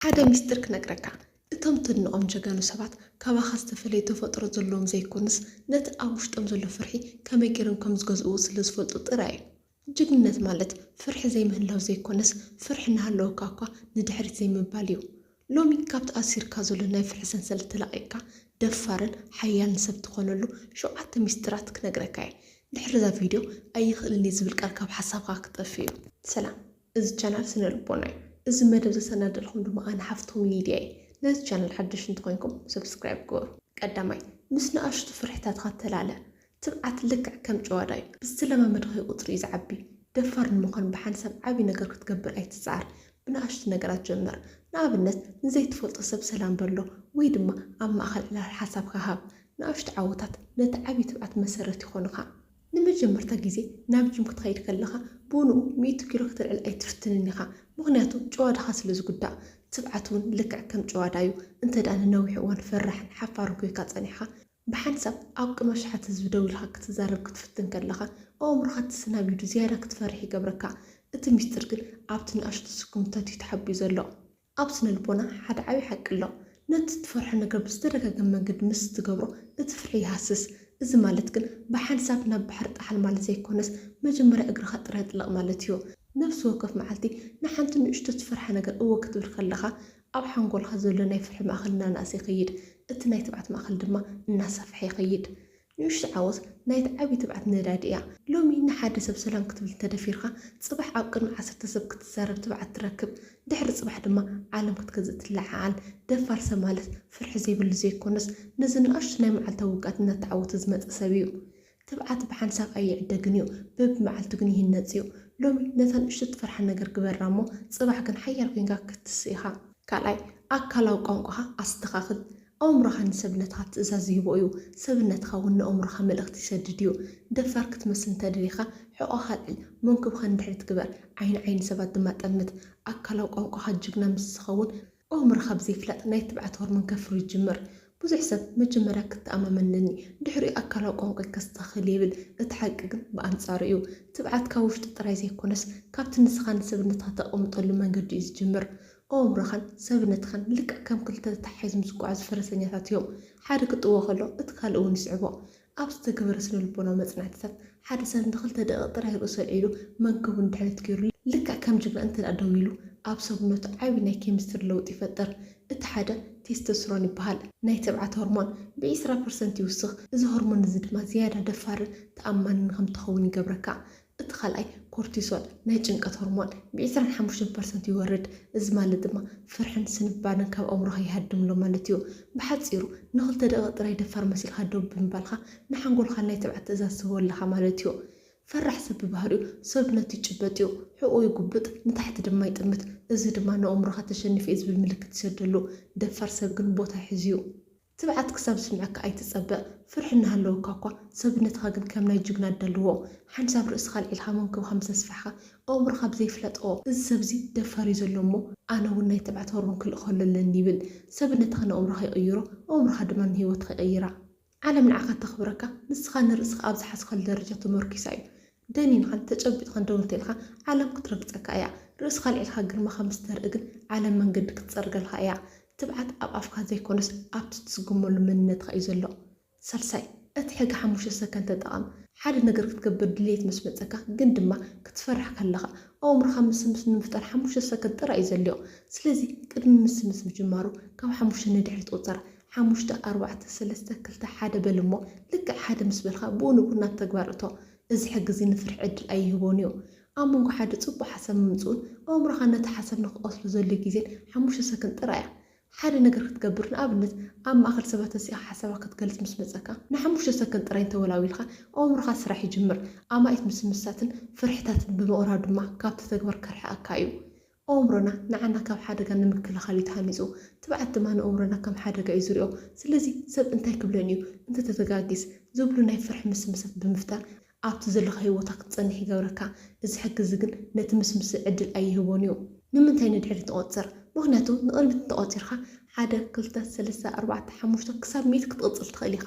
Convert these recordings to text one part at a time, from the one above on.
ሓደ ሚስጥር ክነግረካ። እቶም ተድንቖም ጀጋኑ ሰባት ካባኻ ዝተፈለየ ተፈጥሮ ዘለዎም ዘይኮኑስ፣ ነቲ ኣብ ውሽጦም ዘሎ ፍርሒ ከመይ ገይሮም ከም ዝገዝእዎ ስለ ዝፈልጡ ጥራይ እዩ። ጅግንነት ማለት ፍርሒ ዘይምህላው ዘይኮነስ፣ ፍርሒ እናሃለወካ እኳ ንድሕሪት ዘይምባል እዩ። ሎሚ ካብ ተኣሲርካ ዘሎ ናይ ፍርሒ ሰንሰለት ተላቒቕካ ደፋርን ሓያልን ሰብ ትኾነሉ ሸውዓተ ሚስጥራት ክነግረካ እየ። ድሕሪ እዛ ቪድዮ ኣይኽእልን እየ ዝብል ቃል ካብ ሓሳብካ ክጠፍእ እዩ። ሰላም፣ እዚ ቻናል ስነ ልቦና እዩ። እዚ መደብ ዘሰናደልኩም ድማ ኣነ ሓፍትኩም ሊድያ እየ። ነዚ ቻናል ሓደሽ እንተኾይንኩም ሰብስክራይብ ግበሩ። ቀዳማይ፣ ምስ ንኣሽቱ ፍርሕታትካ ተላለ። ትብዓት ልክዕ ከም ጭዋዳ እዩ። ብዝተለማመድካዮ ቁጽሪ እዩ ዝዓቢ። ደፋር ንምዃን ብሓንሳብ ዓቢ ነገር ክትገብር ኣይትጽዓር። ብንኣሽቱ ነገራት ጀምር። ንኣብነት፣ ንዘይትፈልጦ ሰብ ሰላም በሎ ወይ ድማ ኣብ ማእከል ዕላል ሓሳብካ ሃብ። ንኣሽቱ ዓወታት ነቲ ዓቢ ትብዓት መሰረት ይኾኑኻ። ንመጀመርታ ግዜ ናብ ጂም ክትኸይድ ከለኻ፣ ብንኡ ሚእቲ ኪሎ ክትልዕል ኣይትፍትንን ኢኻ፣ ምኽንያቱ ጭዋዳኻ ስለ ዝጉዳእ። ትብዓት እውን ልክዕ ከም ጭዋዳ እዩ። እንተ ደኣ ንነዊሕ እዋን ፈራሕን ሓፋርን ኮይንካ ጸኒሕካ፣ ብሓንሳብ ኣብ ቅድሚ ኣሽሓት ህዝቢ ደው ኢልካ ክትዛረብ ክትፍትን ከለኻ፣ ኣእምሮኻ ተሰናቢዱ ዝያዳ ክትፈርሕ ይገብረካ። እቲ ሚስጥር ግን ኣብቲ ንኣሽቱ ስጉምትታት እዩ ተሓቢኡ ዘሎ። ኣብ ስነ ልቦና ሓደ ዓቢ ሓቂ ኣሎ። ነቲ ትፈርሖ ነገር ብዝተደጋገመ መንገዲ ምስ ትገብሮ፣ እቲ ፍርሒ ይሃስስ። እዚ ማለት ግን ብሓንሳብ ናብ ባሕሪ ጥሓል ማለት ዘይኮነስ፣ መጀመርያ እግርኻ ጥራይ ጥለቕ ማለት እዩ። ነፍሲ ወከፍ መዓልቲ ንሓንቲ ንእሽቶ ትፈርሓ ነገር እወ ክትብል ከለኻ፣ ኣብ ሓንጎልካ ዘሎ ናይ ፍርሒ ማእከል እናነኣሰ ይኸይድ፣ እቲ ናይ ትብዓት ማእከል ድማ እናሰፍሐ ይኸይድ። ንእሽቶ ዓወት ናይቲ ዓቢ ትብዓት ነዳዲ እያ። ሎሚ ንሓደ ሰብ ሰላም ክትብል እንተደፊርካ፣ ጽባሕ ኣብ ቅድሚ ዓሰርተ ሰብ ክትዛረብ ትብዓት ትረክብ። ድሕሪ ጽባሕ ድማ ዓለም ክትገዝእ ትለዓዓል። ደፋር ሰብ ማለት ፍርሒ ዘይብሉ ዘይኮነስ፣ ነዚ ንኣሽቱ ናይ መዓልታዊ ውግኣት እናተዓወተ ዝመጸ ሰብ እዩ። ትብዓት ብሓንሳብ ኣይዕደግን እዩ፣ በብመዓልቱ ግን ይህነጽ እዩ። ሎሚ ነታ ንእሽቶ ትፈርሓ ነገር ግበራ እሞ፣ ጽባሕ ግን ሓያል ኮይንካ ክትስእ ኢኻ። ካልኣይ፣ ኣካላዊ ቋንቋኻ ኣስተኻኽል። ኣእምሮኻ ንሰብነትኻ ትእዛዝ ይህቦ እዩ። ሰብነትኻ እውን ንኣእምሮኻ መልእኽቲ ይሰድድ እዩ። ደፋር ክትመስል እንተደሊኻ፣ ሕቖኻ ኣልዕል፣ መንኩብኻ ንድሕሪት ግበር፣ ዓይኒ ዓይኒ ሰባት ድማ ጠምት። ኣካላዊ ቋንቋኻ ጅግና ምስ ዝኸውን፣ ኣእምሮኻ ብዘይፍላጥ ናይ ትብዓት ሆርሞን ከፍሪ ይጅምር። ብዙሕ ሰብ መጀመርያ ክትኣማመን ኣለኒ፣ ድሕሪኡ ኣካላዊ ቋንቋይ ከስተኻኽል ይብል። እቲ ሓቂ ግን ብኣንጻሩ እዩ። ትብዓት ካብ ውሽጢ ጥራይ ዘይኮነስ፣ ካብቲ ንስኻ ንሰብነትኻ ተቐምጠሉ መንገዲ እዩ ዝጅምር። ኣእምሮኻን ሰብነትኻን ልክዕ ከም ክልተ ተተሓሒዞም ዝጓዓዙ ፈረሰኛታት እዮም። ሓደ ክጥወ ከሎ፣ እቲ ካልእ እውን ይስዕቦ። ኣብ ዝተገበረ ስነ ልቦናዊ መጽናዕትታት፣ ሓደ ሰብ ንኽልተ ደቂቕ ጥራይ ርእሱ ኣልዒሉ መንክቡ ንድሕሪት ገይሩሉ፣ ልክዕ ከም ጅግና እንተ ደኣ ደው ኢሉ፣ ኣብ ሰብነቱ ዓቢ ናይ ኬሚስትሪ ለውጢ ይፈጥር። እቲ ሓደ ቴስቶስትሮን ይበሃል። ናይ ትብዓት ሆርሞን ብዒስራ ፐርሰንት ይውስኽ። እዚ ሆርሞን እዚ ድማ ዝያዳ ደፋርን ተኣማንን ከም ትኸውን ይገብረካ። እቲ ካልኣይ ኮርቲሶል፣ ናይ ጭንቀት ሆርሞን፣ ብዒስራን ሓሙሽተን ፐርሰንት ይወርድ። እዚ ማለት ድማ ፍርሕን ስንባደን ካብ ኣእምሮኻ ይሃድም ኣሎ ማለት እዩ። ብሓጺሩ፣ ንኽልተ ደቂቕ ጥራይ ደፋር መሲልካ ደው ብምባልካ፣ ንሓንጎልካ ናይ ትብዓት ትእዛዝ ትህቦ ኣለኻ ማለት እዩ። ፈራሕ ሰብ ብባህሪኡ ሰብነቱ ይጭበጥ እዩ፣ ሕቖኡ ይጉብጥ፣ ንታሕቲ ድማ ይጥምት። እዚ ድማ ንኣእምሮኻ ተሸኒፈ እዩ ዝብል ምልክት ይሰደሉ። ደፋር ሰብ ግን ቦታ ይሕዝ እዩ። ትብዓት ክሳብ ዝስምዐካ ኣይትጸበ። ፍርሒ እናሃለወካ እኳ፣ ሰብነትኻ ግን ከም ናይ ጅግና ኣዳልዎ። ሓንሳብ ርእስኻ ኣልዒልካ መንክብኻ ምስ ኣስፋሕካ፣ ኣእምሮኻ ብዘይፍለጦ፣ "እዚ ሰብዚ ደፋር እዩ ዘሎ እሞ፣ ኣነ እውን ናይ ትብዓት ሆርሞን ክልእኸሉ ኣለኒ" ይብል። ሰብነትኻ ንኣእምሮኻ ይቕይሮ፣ ኣእምሮኻ ድማ ንህይወትኻ ይቕይራ። ዓለም ንዓኻ ተኽብረካ፣ ንስኻ ንርእስኻ ኣብ ዝሓዝካሉ ደረጃ ተመርኲሳ እዩ። ደኒንካን ተጨቢጥካን ደው እንተኢልካ፣ ዓለም ክትረግጸካ እያ። ርእስኻ ኣልዒልካ ግርማኻ ምስ ተርኢ ግን፣ ዓለም መንገዲ ክትጸርገልካ እያ። ትብዓት ኣብ ኣፍካ ዘይኮነስ፣ ኣብቲ ትስጉመሉ መንነትካ እዩ ዘሎ። ሳልሳይ፣ እቲ ሕጊ ሓሙሽተ ሰከንድ ተጠቐም። ሓደ ነገር ክትገብር ድሌት ምስ መጸካ፣ ግን ድማ ክትፈርሕ ከለኻ፣ ኣእምሮኻ ምስምስ ንምፍጣር ሓሙሽተ ሰከንድ ጥራይ እዩ ዘድልዮ። ስለዚ፣ ቅድሚ ምስምስ ምጅማሩ፣ ካብ ሓሙሽተ ንድሕሪት ቁጸር። ሓሙሽተ፣ ኣርባዕተ፣ ሰለስተ፣ ክልተ፣ ሓደ በል እሞ፣ ልክዕ ሓደ ምስ በልካ፣ ብኡ ንብኡ ናብ ተግባር እቶ። እዚ ሕጊ እዚ ንፍርሒ ዕድል ኣይህቦን እዩ። ኣብ መንጎ ሓደ ጽቡቕ ሓሳብ ምምጽኡን ኣእምሮኻ ነቲ ሓሳብ ንኽቐትሎ ዘድልዮ ግዜን ሓሙሽተ ሰከንድ ጥራይ እያ። ሓደ ነገር ክትገብር፣ ንኣብነት፣ ኣብ ማእከል ሰባት ተሲእኻ ሓሳብካ ክትገልጽ ምስ መጸካ፣ ንሓሙሽተ ሰከንድ ጥራይ እንተወላዊልካ፣ ኣእምሮኻ ስራሕ ይጅምር። ኣማኢት ምስምሳትን ፍርሕታትን ብምቕራብ ድማ ካብቲ ተግባር ከርሕቐካ እዩ። ኣእምሮና ንዓና ካብ ሓደጋ ንምክልኻል እዩ ተሃኒጹ። ትብዓት ድማ ንኣእምሮና ከም ሓደጋ እዩ ዝሪኦ። ስለዚ፣ ሰብ እንታይ ክብለኒ እዩ፣ እንተ ተተጋጊስ ዝብሉ ናይ ፍርሒ ምስምሳት ብምፍጣር፣ ኣብቲ ዘለኻዮ ቦታ ክትጸንሕ ይገብረካ። እዚ ሕጊ እዚ ግን ነቲ ምስምስ ዕድል ኣይህቦን እዩ። ንምንታይ ንድሕሪት ትቖጽር? ምኽንያቱ ንቕድሚት እንተቖጺርካ፣ ሓደ፣ ክልተ፣ ሰለስተ፣ ኣርባዕተ፣ ሓሙሽተ ክሳብ ሚእቲ ክትቕጽል ትኽእል ኢኻ።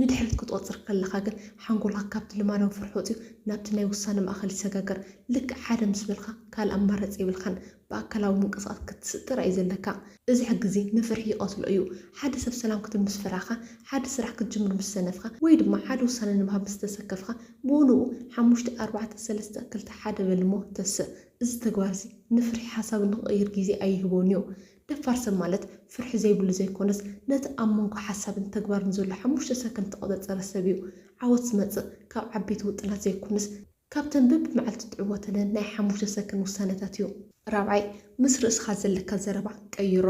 ንድሕሪት ክትቖጽር ከለኻ ግን ሓንጎልካ ካብቲ ልማዳዊ ፍርሒ ወጺኡ ናብቲ ናይ ውሳነ ማእከል ይሰጋገር። ልክዕ ሓደ ምስ በልካ ካልእ ኣማራጺ የብልካን። ብኣካላዊ ምንቅስቓስ ክትስእ ጥራይ እዩ ዘለካ። እዚ ሕጊ እዚ ንፍርሒ ይቐትሎ እዩ። ሓደ ሰብ ሰላም ክትብል ምስ ፈራህካ፣ ሓደ ስራሕ ክትጅምር ምስ ሰነፍካ፣ ወይ ድማ ሓደ ውሳነ ንምሃብ ምስ ተሰከፍካ፣ ብኡ ንኡ ሓሙሽተ፣ ኣርባዕተ፣ ሰለስተ፣ ክልተ፣ ሓደ በል እሞ ተስእ። እዚ ተግባር እዚ ንፍርሒ ሓሳብ ንኽቕይር ግዜ ኣይህቦን እዩ። ደፋር ሰብ ማለት ፍርሒ ዘይብሉ ዘይኮነስ፣ ነቲ ኣብ መንጎ ሓሳብን ተግባርን ዘሎ ሓሙሽተ ሰከንድ ዝተቖጸጸረ ሰብ እዩ። ዓወት ዝመጽእ ካብ ዓበይቲ ውጥናት ዘይኮነስ፣ ካብተን በብመዓልቱ ትዕወተለን ናይ ሓሙሽተ ሰከንድ ውሳነታት እዩ። ራብዓይ፣ ምስ ርእስኻ ዘለካ ዘረባ ቀይሮ።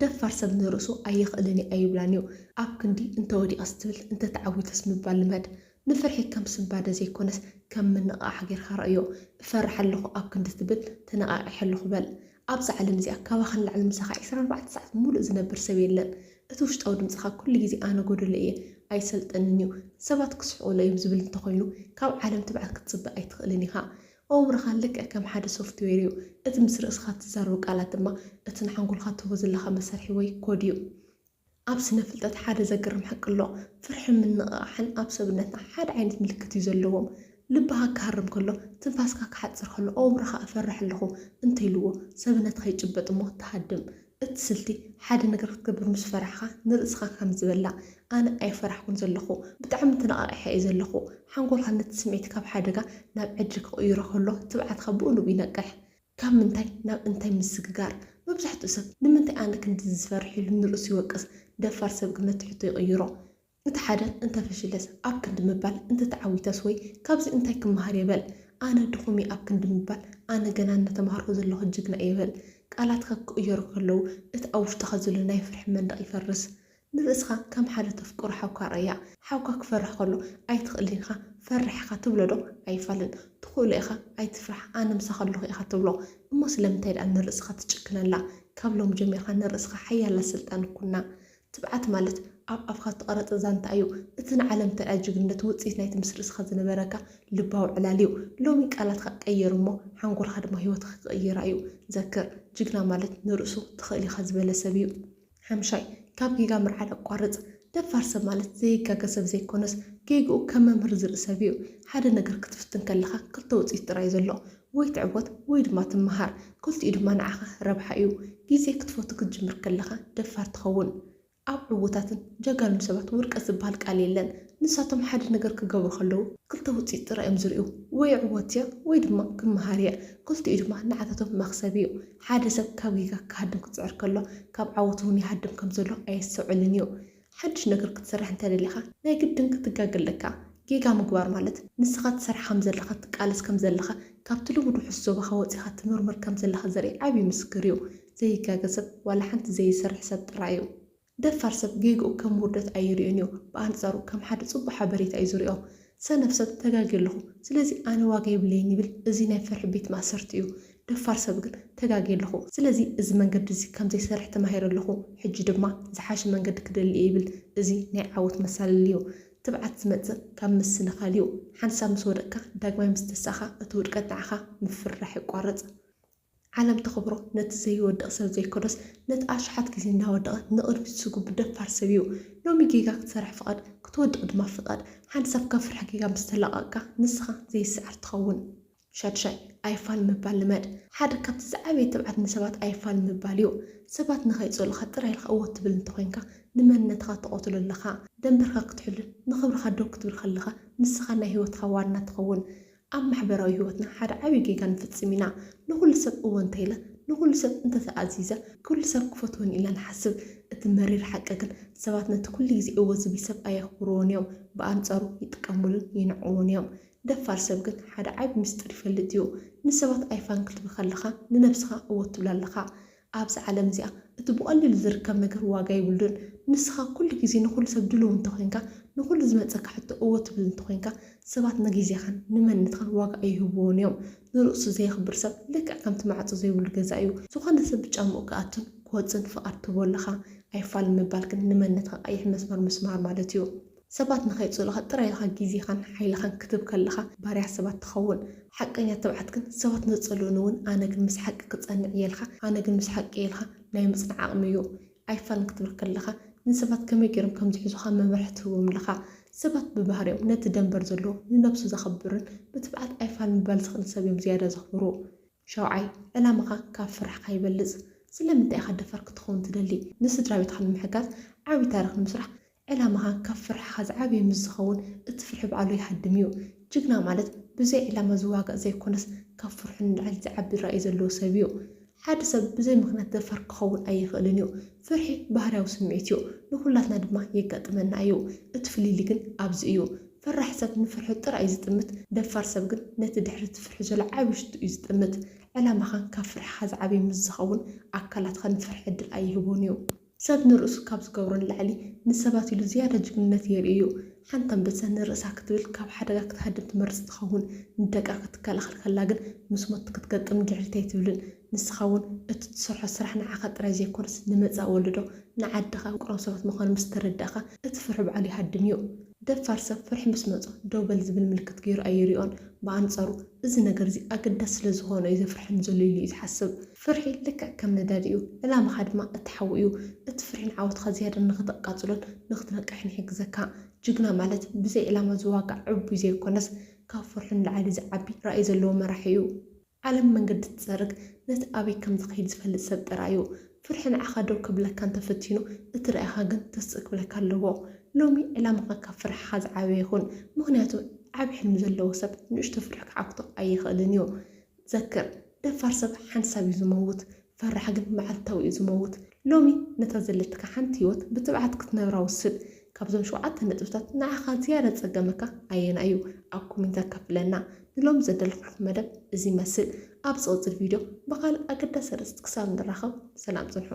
ደፋር ሰብ ንርእሱ ኣየኽእልን እዩ ኣይብላን እዩ። ኣብ ክንዲ እንተወዲቐስ ትብል፣ እንተተዓዊተስ ምባል ልመድ። ንፍርሒ ከም ስንባደ ዘይኮነስ ከም ምንቕቓሕ ጌርካ ረእዮ። እፈርሕ ኣለኹ ኣብ ክንዲ ትብል፣ ተነቓቒሐ ኣለኹ በል። ኣብዛ ዓለም እዚኣ ካባኻ ንላዕሊ ምሳኻ ዕስራን ኣርባዕተን ሰዓት ሙሉእ ዝነብር ሰብ የለን። እቲ ውሽጣዊ ድምጽኻ ኩሉ ግዜ ኣነ ጎደሎ እየ፣ ኣይሰልጠንን እዩ፣ ሰባት ክስሕቑለይ እዮም ዝብል እንተኾይኑ፣ ካብ ዓለም ትብዓት ክትጽበ ኣይትኽእልን ኢኻ። ኣእምሮኻ ልክዕ ከም ሓደ ሶፍትዌር እዩ። እቲ ምስ ርእስኻ እትዛረቦ ቃላት ድማ እቲ ንሓንጎልካ ትህቦ ዘለኻ መሳርሒ ወይ ኮድ እዩ። ኣብ ስነ ፍልጠት ሓደ ዘገርም ሓቂ ኣሎ። ፍርሕን ምንቕቓሕን ኣብ ሰብነትና ሓደ ዓይነት ምልክት እዩ ዘለዎም። ልብኻ ክሃርም ከሎ፣ ትንፋስካ ክሓጽር ከሎ፣ ኣእምሮኻ እፈርሕ ኣለኹ እንተይልዎ፣ ሰብነትካ ይጭበጥ እሞ ትሃድም። እቲ ስልቲ፣ ሓደ ነገር ክትገብር ምስ ፈራሕካ፣ ንርእስኻ ከም ዝበላ፣ ኣነ ኣይፈራሕኩን ዘለኹ፣ ብጣዕሚ ተነቓቒሐ እየ ዘለኹ። ሓንጎልካ ነቲ ስምዒት ካብ ሓደጋ ናብ ዕድል ክቕይሮ ከሎ፣ ትብዓትካ ብኡ ንብኡ ይነቅሕ። ካብ ምንታይ ናብ እንታይ ምስግጋር? መብዛሕትኡ ሰብ ንምንታይ ኣነ ክንድዚ ዝፈርሕ ኢሉ ንርእሱ ይወቅስ። ደፋር ሰብ ግን ነቲ ሕቶ ይቕይሮ። እቲ ሓደ እንተፈሽለስ ኣብ ክንዲ ምባል፣ እንተተዓዊተስ ወይ ካብዚ እንታይ ክመሃር እየ በል። ኣነ ድኹም እየ ኣብ ክንዲ ምባል፣ ኣነ ገና እናተምሃርኩ ዘለኹ ጅግና እየ በል። ቃላትካ ክቕየሩ ከለዉ እቲ ኣብ ውሽጥኻ ዘሎ ናይ ፍርሒ መንደቕ ይፈርስ። ንርእስኻ ከም ሓደ ተፍቅሮ ሓውካ ርኣያ። ሓውካ ክፈርሕ ከሎ ኣይትኽእልን ኢኻ፣ ፈርሕ ኢኻ ትብሎ ዶ? ኣይፋልን። ትኽእሎ ኢኻ፣ ኣይትፍራሕ፣ ኣነ ምሳኻ ኣለኹ ኢኻ ትብሎ። እሞ ስለምንታይ ደኣ ንርእስኻ ትጭክነላ? ካብ ሎሚ ጀሚርካ ንርእስኻ ሓያል ስልጣን ኩና። ትብዓት ማለት ኣብ ኣፍካ እተቐረጸ ዛንታ እዩ። እቲ ንዓለም እንተ ደኣ ጅግንነት ውጽኢት ናይቲ ምስ ርእስኻ ዝነበረካ ልባዊ ዕላል እዩ። ሎሚ ቃላትካ ቀይር እሞ ሓንጎልካ ድማ ህይወትካ ክቕይራ እዩ። ዘክር፣ ጅግና ማለት ንርእሱ ትኽእል ኢኻ ዝበለ ሰብ እዩ። ሓምሻይ፣ ካብ ጌጋ ምርዓድ ኣቋርጽ። ደፋር ሰብ ማለት ዘይጋገ ሰብ ዘይኮነስ፣ ጌግኡ ከም መምህር ዝርኢ ሰብ እዩ። ሓደ ነገር ክትፍትን ከለኻ ክልተ ውጽኢት ጥራይ እዩ ዘሎ፣ ወይ ትዕወት ወይ ድማ ትመሃር። ክልቲኡ ድማ ንዓኻ ረብሓ እዩ። ግዜ ክትፈቱ ክትጅምር ከለኻ ደፋር ትኸውን። ኣብ ዕዉታትን ጀጋኑን ሰባት ውድቀት ዝበሃል ቃል የለን። ንሳቶም ሓደ ነገር ክገብሩ ከለዉ ክልተ ውጽኢት ጥራይ እዮም ዝርእዩ፣ ወይ ዕወት እየ ወይ ድማ ክመሃር እየ። ክልቲኡ ድማ ንዓታቶም መኽሰብ እዩ። ሓደ ሰብ ካብ ጌጋ ክሃድም ክጽዕር ከሎ፣ ካብ ዓወት እውን ይሃድም ከም ዘሎ ኣየስተውዕልን እዩ። ሓድሽ ነገር ክትሰርሕ እንተ ደሊኻ፣ ናይ ግድን ክትጋገ ኣለካ። ጌጋ ምግባር ማለት ንስኻ ትሰርሕ ከም ዘለኻ፣ ትቃለስ ከም ዘለኻ፣ ካብቲ ልሙድ ውሑስ ዞባኻ ወጺኻ ትምርምር ከም ዘለኻ ዘርኢ ዓቢ ምስክር እዩ። ዘይጋገ ሰብ ዋላ ሓንቲ ዘይሰርሕ ሰብ ጥራይ እዩ። ደፋር ሰብ ጌግኡ ከም ውርደት ኣይርእዮን እዩ። ብኣንጻሩ ከም ሓደ ጽቡቕ ሓበሬታ እዩ ዝርእዮ። ሰነፍ ሰብ ተጋግየ ኣለኹ፣ ስለዚ ኣነ ዋጋ የብለይን ይብል። እዚ ናይ ፍርሒ ቤት ማእሰርቲ እዩ። ደፋር ሰብ ግን ተጋግየ ኣለኹ፣ ስለዚ እዚ መንገዲ እዚ ከም ዘይሰርሕ ተማሂረ ኣለኹ። ሕጂ ድማ ዝሓሸ መንገዲ ክደሊ እየ ይብል። እዚ ናይ ዓወት መሳለል እዩ። ትብዓት ዝመጽእ ካብ ምስንኻል እዩ። ሓንሳብ ምስ ወደቕካ፣ ዳግማይ ምስ ተሳእኻ፣ እቲ ውድቀት ንዓኻ ምፍርራሕ የቋርጽ። ዓለም ተኽብሮ ነቲ ዘይወድቕ ሰብ ዘይኮነስ፣ ነቲ ኣሽሓት ግዜ እናወደቐ ንቕድሚት ዝስጉም ደፋር ሰብ እዩ። ሎሚ ጌጋ ክትሰርሕ ፍቐድ፣ ክትወድቕ ድማ ፍቐድ። ሓንሳብ ካብ ፍርሒ ጌጋ ምስ ተላቐቕካ፣ ንስኻ ዘይስዓር ትኸውን። ሻድሻይ፣ ኣይፋል ምባል ልመድ። ሓደ ካብቲ ዝዓበየ ትብዓት ንሰባት ኣይፋል ምባል እዩ። ሰባት ንኸይጸልኡኻ ጥራይ ኢልካ እወ ትብል እንተኾይንካ፣ ንመንነትኻ ትቐትሎ ኣለኻ። ደንበርካ ክትሕሉን ንኽብርኻ ደው ክትብል ከለኻ፣ ንስኻ ናይ ህይወትኻ ዋና ትኸውን። ኣብ ማሕበራዊ ህይወትና ሓደ ዓቢ ጌጋ ንፍጽም ኢና። ንኹሉ ሰብ እወ እንተ ኢለ፣ ንኹሉ ሰብ እንተ ተኣዚዘ፣ ኩሉ ሰብ ክፈትወኒ ኢልና ንሓስብ። እቲ መሪር ሓቂ ግን፣ ሰባት ነቲ ኩሉ ግዜ እወ ዝብል ሰብ ኣየኽብርዎን እዮም፣ ብኣንጻሩ ይጥቀሙሉን ይንዕቅዎን እዮም። ደፋር ሰብ ግን ሓደ ዓቢ ምስጢር ይፈልጥ እዩ። ንሰባት ኣይፋል ክትብል ከለኻ፣ ንነብስኻ እወ ትብል ኣለኻ። ኣብዛ ዓለም እዚኣ እቲ ብቐሊሉ ዝርከብ ነገር ዋጋ የብሉን። ንስኻ ኩሉ ግዜ ንኹሉ ሰብ ድሉው እንተኾይንካ፣ ንኹሉ ዝመጸካ ሕቶ እወ ትብል እንተኾይንካ፣ ሰባት ንግዜኻን ንመንነትካን ዋጋ ኣይህብዎን እዮም። ንርእሱ ዘየኽብር ሰብ ልክዕ ከምቲ ማዕጾ ዘይብሉ ገዛ እዩ። ዝኾነ ሰብ ብጫምኡ ክኣቱን ክወጽእን ፍቓድ ትህቦ ኣለኻ። ኣይፋል ምባል ግን ንመንነትካ ቀይሕ መስመር ምስማር ማለት እዩ። ሰባት ንኸይጽሉኻ ጥራይ ኢልካ ግዜኻን ሓይልኻን ክትህብ ከለኻ ባርያ ሰባት ትኸውን። ሓቀኛ ትብዓት ግን ሰባት ንዝጸልኡኒ እውን ኣነ ግን ምስ ሓቂ ክጸንዕ እየ ኢልካ፣ ኣነ ግን ምስ ሓቂ እየ ኢልካ ናይ ምጽናዕ ዓቕሚ እዩ። ኣይፋልን ክትብል ከለኻ ንሰባት ከመይ ገይሮም ከም ዝሕዙኻ መምርሒ ትህቦም ኣለኻ። ሰባት ብባህሪኦም ነቲ ደንበር ዘለዎ ንነብሱ ዘኽብርን ብትብዓት ኣይፋል ምባል ዝኽእልን ሰብ እዮም ዝያዳ ዘኽብሩ። ሸውዓይ፣ ዕላማኻ ካብ ፍርሕኻ ይበልጽ። ስለምንታይ ኢኻ ደፋር ክትኸውን ትደሊ? ንስድራ ቤትኻ ንምሕጋዝ ዓቢ ታሪኽ ንምስራሕ ዕላማኻ ካብ ፍርሕኻ ዝዓበየ ምስ ዝኸውን እቲ ፍርሒ ባዕሉ ይሃድም እዩ። ጅግና ማለት ብዘይ ዕላማ ዝዋጋእ ዘይኮነስ ካብ ፍርሑ ንላዕሊ ዝዓቢ ራእይ ዘለዎ ሰብ እዩ። ሓደ ሰብ ብዘይ ምኽንያት ደፋር ክኸውን ኣይኽእልን እዩ። ፍርሒ ባህርያዊ ስምዒት እዩ፣ ንኹላትና ድማ የጋጥመና እዩ። እቲ ፍልልይ ግን ኣብዚ እዩ። ፈራሕ ሰብ ንፍርሑ ጥራይ እዩ ዝጥምት፣ ደፋር ሰብ ግን ነቲ ድሕሪ እቲ ፍርሒ ዘሎ ዓቢ ሽቶ እዩ ዝጥምት። ዕላማኻ ካብ ፍርሕኻ ዝዓበየ ምስ ዝኸውን ኣካላትካ ንፍርሒ ዕድል ኣይህቦን እዩ። ሰብ ንርእሱ ካብ ዝገብሮ ንላዕሊ ንሰባት ኢሉ ዝያዳ ጅግንነት የርኢ እዩ። ሓንቲ ኣንበሳ ንርእሳ ክትብል ካብ ሓደጋ ክትሃድም ትመርጽ ትኸውን። ንደቃ ክትከላኸል ከላ ግን ምስ ሞት ክትገጥም ድሕሪት ኣይትብልን። ንስኻ እውን እቲ ትሰርሖ ስራሕ ንዓኻ ጥራይ ዘይኮነስ ንመጻኢ ወለዶ ንዓድኻ ውቅሮም ሰባት ምዃኑ ምስ ተረዳእኻ እቲ ፍርሒ ባዕሉ ይሃድም እዩ። ደፋር ሰብ ፍርሒ ምስ መጾ ደው በል ዝብል ምልክት ገይሩ ኣይሪኦን። ብኣንጻሩ እዚ ነገር እዚ ኣገዳሲ ስለ ዝኾኖ እዩ ዘፍርሐኒ ዘሎ ኢሉ እዩ ዝሓስብ። ፍርሒ ልክዕ ከም ነዳዲ እዩ፣ ዕላማኻ ድማ እቲ ሓዊ እዩ። እቲ ፍርሒ ንዓወትኻ ዝያዳ ንኽተቃጽሎን ንኽትነቅሕን ይሕግዘካ። ጅግና ማለት ብዘይ ዕላማ ዝዋጋእ ዕቡይ ዘይኮነስ ካብ ፍርሑ ንላዕሊ ዝዓቢ ራእይ ዘለዎ መራሒ እዩ። ዓለም መንገዲ ትጸርግ ነቲ ኣበይ ከም ዝኸይድ ዝፈልጥ ሰብ ጥራይ እዩ። ፍርሒ ንዓኻ ደው ክብለካ እንተፈቲኑ እቲ ራእይኻ ግን ተስእ ክብለካ ኣለዎ። ሎሚ ዕላማኻ ካብ ፍርሕኻ ዝዓበየ ይኹን፣ ምኽንያቱ ዓቢ ሕልሚ ዘለዎ ሰብ ንእሽቶ ፍርሒ ክዓግቶ ኣይኽእልን እዩ። ዘክር፣ ደፋር ሰብ ሓንሳብ እዩ ዝመውት፣ ፈራሕ ግን መዓልታዊ እዩ ዝመውት። ሎሚ ነታ ዘለትካ ሓንቲ ህይወት ብትብዓት ክትነብራ ውስን። ካብዞም ሸውዓተ ነጥብታት ንዓኻ ዝያዳ ዝጸገመካ ኣየናይ እዩ? ኣብ ኮሜንት ኣካፍለና። ንሎሚ ዘዳለኩልኩም መደብ እዚ ይመስል። ኣብ ዝቕጽል ቪድዮ ብኻልእ ኣገዳሲ ኣርእስቲ ክሳብ ንራኸብ ሰላም ጽንሑ።